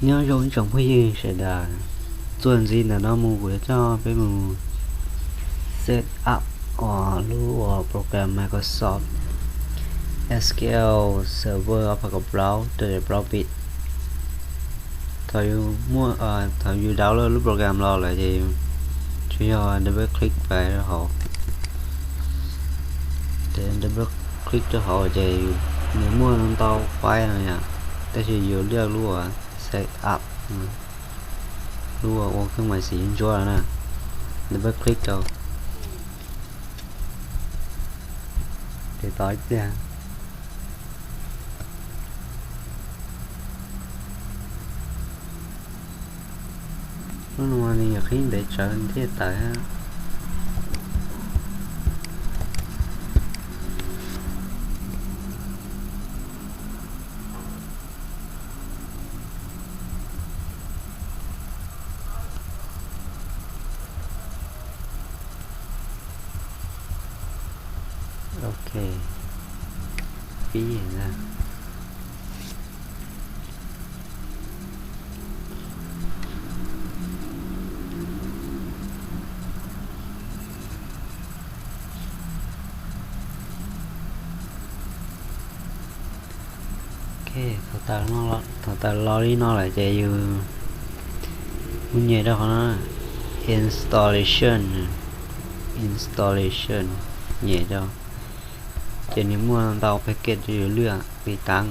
Nho chong chong phu yu she da. Zuan zi na na mu gu chao pe mu. Set up or lu or program Microsoft S Q L Server or pa ka browse to the browse bit. Tao yu mu, uh, tao yu download lu program lo la je yu. Chu yo double click pai lo ho. Then double click to ho je yu. Ni mu tao file na ya. Ta shi yu liak lu a. Set up ອືມ ຫຼືວ່າໂອ ເຄື່ອງໝາຍສີຈົວນະ ດັບເບິນຄລິກເອົາ ເດຕອຍເດ ມັນວ່ານີ້ ຢາກໃຫ້ໄດ້ເຈີເທດຕາຍ. ໂອເຄ ປີ້ນະ. ໂອເຄ ເຂົ້າຕາເນາະ ເຂົ້າຕາລໍລີເນາະ ແລະ ເຈຢູ່ ມັນເຫຍດອກເນາະ installation installation ເຫຍດອກ ເຈນີ້ມ່ວນເຕົາແພັກເກັດຢູ່ເລືອກຕິດຕັ້ງ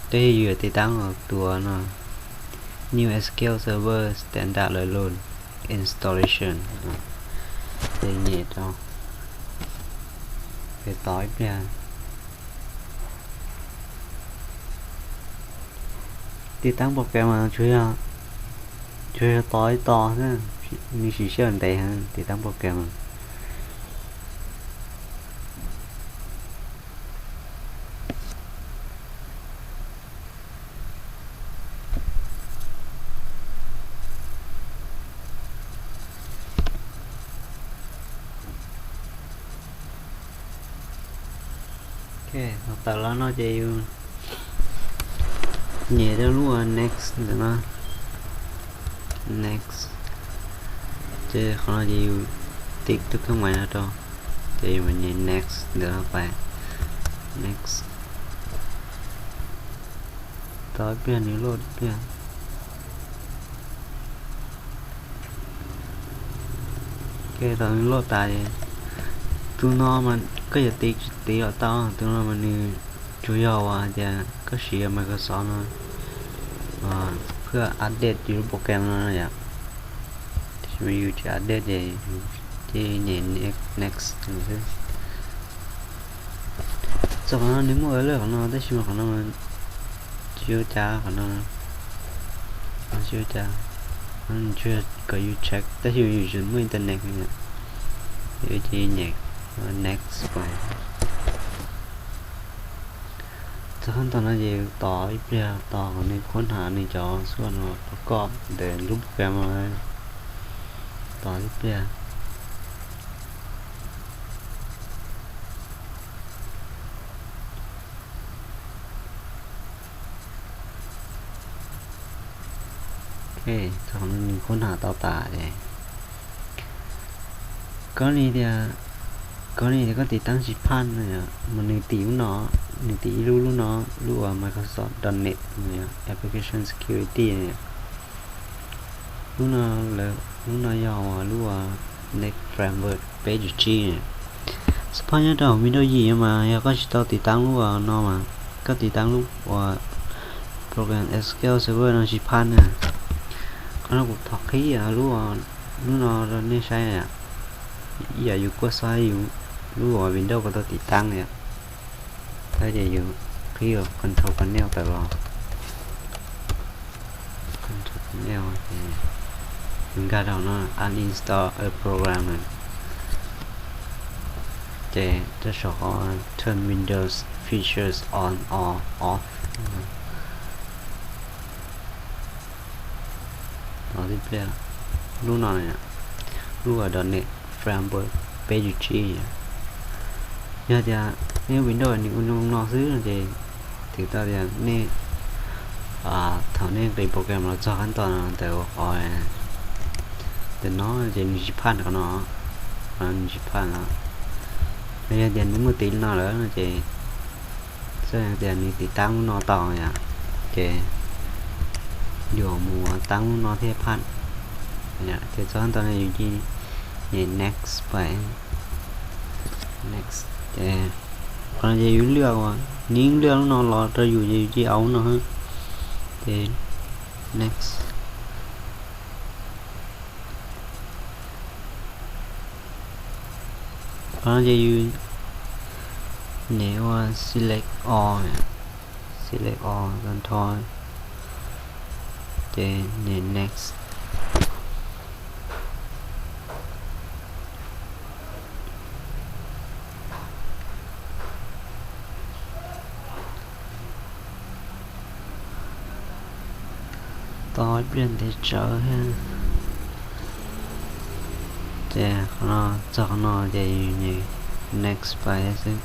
ແຕ່ຢູ່ຕິດຕັ້ງເອົາຕົວເນາະ New SQL Server Standard Alone Installation ເຈເຫຍດອກ ໄປຕໍ່ອີກເທື່ອ. ຕິດຕັ້ງໂປຣແກຣມມາ ຊ່ວຍ ຊ່ວຍຕໍ່ ຕໍ່ເນາະ ມີສີເຂີນໄດ້ ຕິດຕັ້ງໂປຣແກຣມມາ. ໂອເຄ ເຂົ້າຕາແລ້ວເນາະ ເຈຢູ່ ເຫຍດອກ next ເດີເນາະ next ເຈ ຂອງເຮົາຈະຢູ່ ຕິກ ຕິກເຄື່ອງໝາຍເນາະ ເຈຢູ່ next ເດີ ໄປ next ຕໍ່ປ່ຽນ ໂຫຼດປ່ຽນ. ໂອເຄ ຕອນນີ້ໂຫຼດຕາຍ ຕູນອນມັນກໍຈະຕິກ ຕິກອອໂຕ້ ຕູນອນມັນນີ້ ຈຸຍອວ່າຈະກໍຊິໄປ Microsoft ເນາະ ເພື່ອອັບເດດຢູ່ໂປຣແກຣມເນາະ ຢາກ ຊິມາຢູ່ຈະອັບເດດ ຈະ next next ຈັ່ງຊີ້. ສະຫວັນນີ້ໝົດເລີຍຂອງເຮົາ ແຕ່ຊິມາຂອງເຮົາ ຊິຈາຂອງເຮົາ ຊິຈາ ມັນຊ່ວຍກໍຢູ່ເຊັກ ແຕ່ຊິຢູ່ຈົນມື້ອິນເຕີເນັດນີ້ ຢູ່ທີ່ next next ໄປ. ຈາກຂັ້ນຕອນນັ້ນ ຈະຕໍ່ອີກເທື່ອ ຕໍ່ໃນຄົ້ນຫາ ໃນຈໍສ່ວນປະກອບ ເດີນຮູບແບບມາ ຕໍ່ອີກເທື່ອ. ໂອເຄ ຕອນນີ້ຄົ້ນຫາຕໍ່ຕາເດ້ ກໍນີ້ເດ ກໍນີ້ເດ ກໍຕິດຕັ້ງຊິຜ່ານເນາະ ມັນໜຶ່ງຕີເນາະ ໜຶ່ງຕີລູກເນາະ ຫຼືວ່າ Microsoft dot net ເນາະ Application Security ເນາະ ລູກເນາະ ຫຼືວ່າລູກເນາະ ຫຍໍ້ວ່າ ຫຼືວ່າ Net Framework ເພຈຈີ ສະພາບຍາມເຮົາ Windows ຢີມາ ເຮົາກໍຊິຕ້ອງຕິດຕັ້ງລູກເນາະ ມາ ກໍຕິດຕັ້ງລູກວ່າ ໂປຣແກຣມ SQL Server ເນາະ ຊິຜ່ານນະ ຄັນເຮົາກໍຖອກຄີ ອາ ລູກເນາະ ເນາະ ໃຊ້ອະ ຢ່າຢູ່ກວດສອຍຢູ່ ຫຼືວ່າ Windows ກໍຕ້ອງຕິດຕັ້ງເນາະ ຖ້າຈະຢູ່ ຄື Control Panel ຕະຫຼອດ Control Panel ໂອເຄ ມັນກະເທົ່ານັ້ນ Uninstall a program ເນາະ ເຈ ຈະຊອກ Turn Windows features on or off ເນາະ ເອົາຕິດເລີຍ ລູກເນາະ ເນາະ ລູກວ່າ .net Framework ເພຈຈີ ຍາດຢາ ໃນ Windows ອັນນີ້ ອຸນນອກຊື່ເດ ຖືຕາດຽວນີ້ ໂປ ອາ ເທົ່ານີ້ເປັນໂປຣແກຣມເຮົາຈອກຂັ້ນຕອນເນາະ ແຕ່ວ່າຂໍ ແຕ່ເນາະ ຈະມີຊິຜ່ານເຂົາເນາະ ມັນຊິຜ່ານເນາະ ແລ້ວດຽວນີ້ມື້ຕີນເນາະ ແລ້ວຈະ ສ່ວນດຽວນີ້ຕິດຕັ້ງເນາະ ຕໍ່ເນາະ ຈະ ດຽວໝູ່ຕັ້ງເນາະ ທີ່ຜ່ານເນາະ ຈະຈອກຂັ້ນຕອນຢູ່ທີ່ next ໄປ next ຈະ ເຂົາຈະຢູ່ເລືອກວ່າ ຍິງເລືອກເນາະ ລໍຈະຢູ່ ຢູ່ທີ່ເອົາເນາະ ເດ next ເຂົາຈະຢູ່ນີ້ວ່າ select all select all ກັນທອຍ ເດ next ຕໍ່ປ່ຽນເທັກເຈີ ແຈກເນາະ ຈອກເນາະ ຈະຢູ່ໃນ next ໄປຊື່.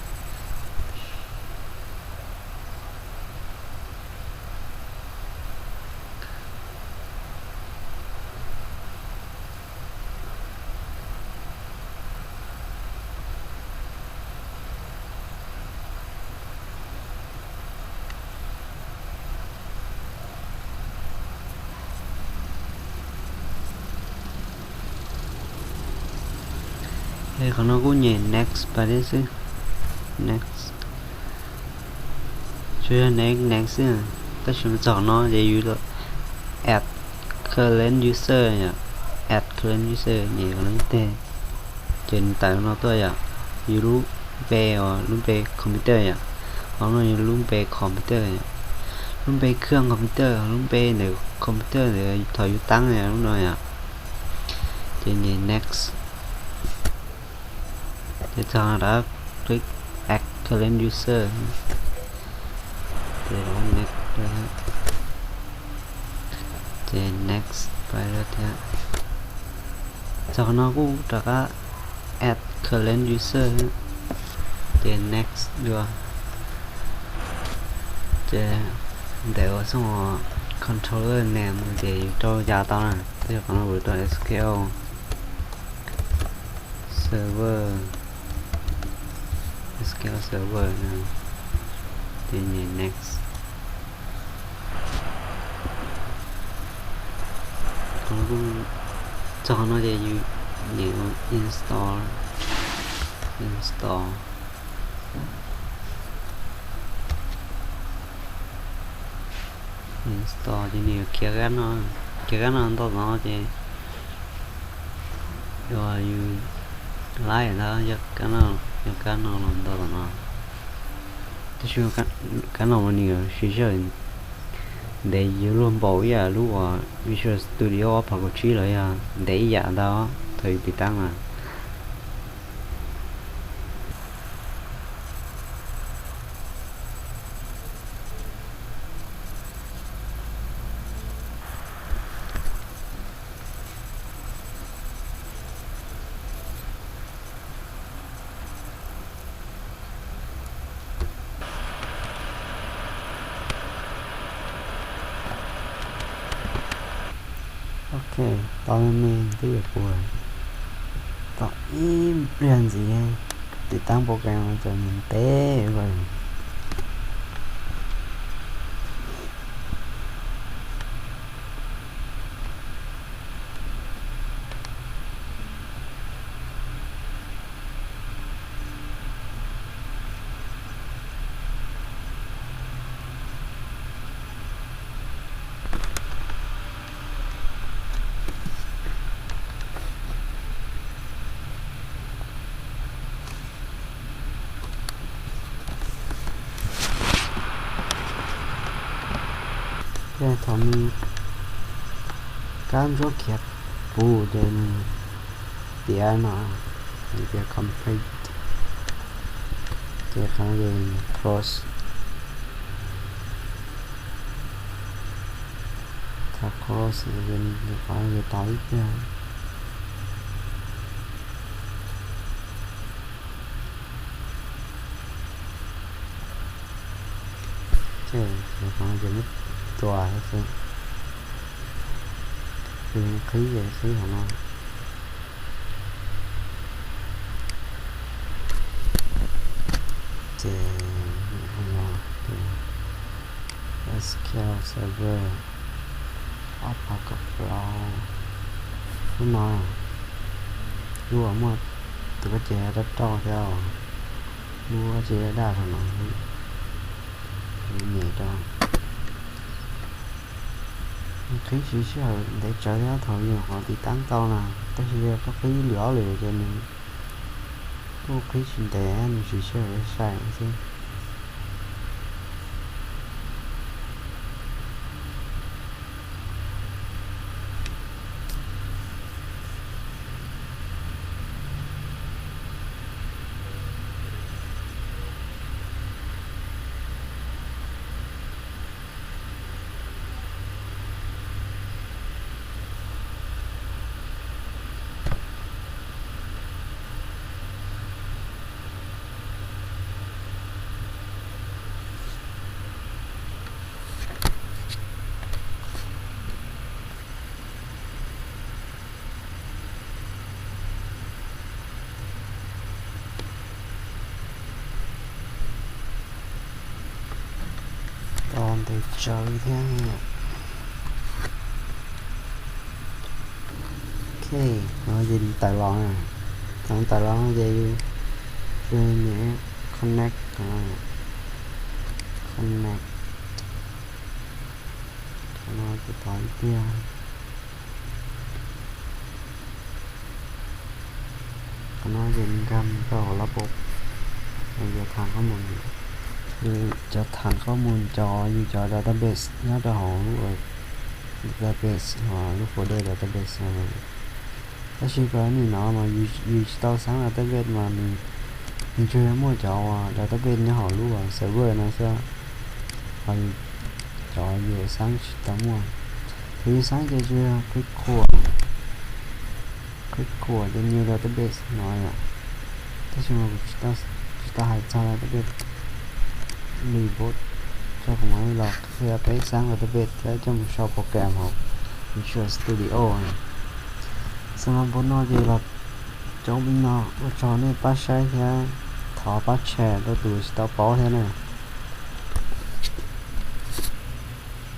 ເອີ ຂ້າງນອກກູແຫຍ່ next ໄປເລີຍຊື່ next ຊ່ວຍ next next ຊື່ ແຕ່ຊິມາຈອກເນາະ ຈະຢູ່ add current user ເນາະ add current user ນີ້ກໍເລີຍແຕ່ ເປັນຕາມເນາະ ຕົວຢ່າງ ຢູ່ລູມເປ ອາ ລູມເປຄອມພິວເຕີ ອາ ເຮົາເນາະ ຢູ່ລູມເປຄອມພິວເຕີ ອາ ລູມເປເຄື່ອງຄອມພິວເຕີ ລູມເປໃນຄອມພິວເຕີ ຫຼື ເຮົາຢູ່ຕັ້ງເນາະ ອາ ຈະນີ້ next ຈະຈາກນັ້ນ ຄລິກ add current user ຈະ next ໄປເລີຍ ຈາກນັ້ນ ກໍ add current user ຈະ next ຢູ່ ຈະ ແຕ່ວ່າ ສົມມຸດ controller name ມັນຈະຢູ່ຕໍ່ຍາວຕໍ່ນະ ຈາກນັ້ນ ຕົວ SQL server SQL server ນະ ຈະນີ້ next ຂອງ ຈາກນັ້ນ ຈະຢູ່ ນີ້ install install install ຈະນີ້ ເຄຍກັນເນາະ ເຄຍກັນເນາະ ຕໍ່ເນາະ ຈະ ເດີ ຢູ່ ໄລນະ ຢາກກັນເນາະ ຢາກກັນເນາະ ຕໍ່ເນາະ ຈະຊວນກັນ ກັນເນາະ ມື້ນີ້ ຊິເຊີນ ໄດ້ຢູ່ລວມເບົາຢາ ຫຼືວ່າ Visual Studio ອອຟ ພາໂກຈີ ລະຢາ ໄດ້ຢາດາວ ເທີຕິດຕັ້ງນະ. ໂອເຄ ຕອນນີ້ທີ່ປ່ວຍ ຕອນນີ້ປ່ຽນສີ ຕິດຕັ້ງໂປຣແກຣມ ຈະມີເຕ ໄວ້ ແຕ່ຖ້າມີການໂຈກຂຽບປູເດນ ເດຍນະ ເດຍຄອມພລີດ ເດຍຄອມພລີດ ໂຄລສ ຖ້າໂຄລສ ເດຍຄອມພລີດ ເດຍຕາຍອີກເດຍ. ເອີ ເດີ ເດີ ເດີ ຕົວຊື່ໆ ຄືຄລິກເລີຍ ຄລິກຫັ້ນນະ ເຈ ເຮັດໃຫ້ເນາະ ເປັນ ເອັສແຄວເຊີເວີ ອອບພາກກັບເຮົາ ຄືມາ ຮູ້ວ່າໝົດ ຕົວເຈດັດຕໍ່ແລ້ວ ຮູ້ວ່າເຈດາດຫັ້ນນະ ນີ້ດອກ ຄລິກສີຂຽວໄດ້ໃຈແລ້ວ ຖອຍຢູ່ ຂໍຕິດຕັ້ງຕໍ່ນະ ແຕ່ຊິເຮັດກໍຄືເຫຼືອເລີຍ ໂຕນີ້ ໂອ້ ຄລິກສີແດງສີຂຽວໄດ້ໃຊ້ ຕອນໄດ້ເຈີແທ້ ໂອເຄ ເຮົາຈະໄຕ່ລອງນະ ຕອນໄຕ່ລອງເຮົາຈະຢູ່ ເຊິ່ງມີຄອນເນັກ ອ່າ ຄອນເນັກ ເຮົາຈະຖອນເທື່ອ ຂະໜາດເປັນການເຂົ້າລະບົບ ເຮົາຈະຖານຂໍ້ມູນ ຄືຈະຖານຂໍ້ມູນຈອ ຢູ່ຈອດາຕາເບສ ຍາດເຮົາ ເອີ ດາຕາເບສ ເຮົາລູກໂຟເດີດາຕາເບສ ເຮົາ ແຕ່ຊື່ກໍອັນນີ້ເນາະ ມາ Digital Sync Database ມານີ້ ນີ້ຈະໝົດຈອ database ເຮົາ ຫຼືວ່າ server ນະ ເຊິ່ງເຮົາ ຈອ ຢູ່ sync ຕາໝົດ ຄື sync ຈະ click ຂວາ click ຂວາ new database ເນາະ ແຕ່ຊິມາ Digital Sync Database reboot ຈະມາລັອກເພື່ອໄປ sync database ແລ້ວຈະມາເຂົ້າໂປຣແກຣມເຮົາ Visual Studio ສຳລັບບົດເນາະ ທີ່ລັອກ ຈົບເນາະ ບໍ່ຈອນີ້ປາດແຊ ເທື່ອ ຂໍປາດແຊ ໂຕຕູຊິຕາປອເທື່ອນະ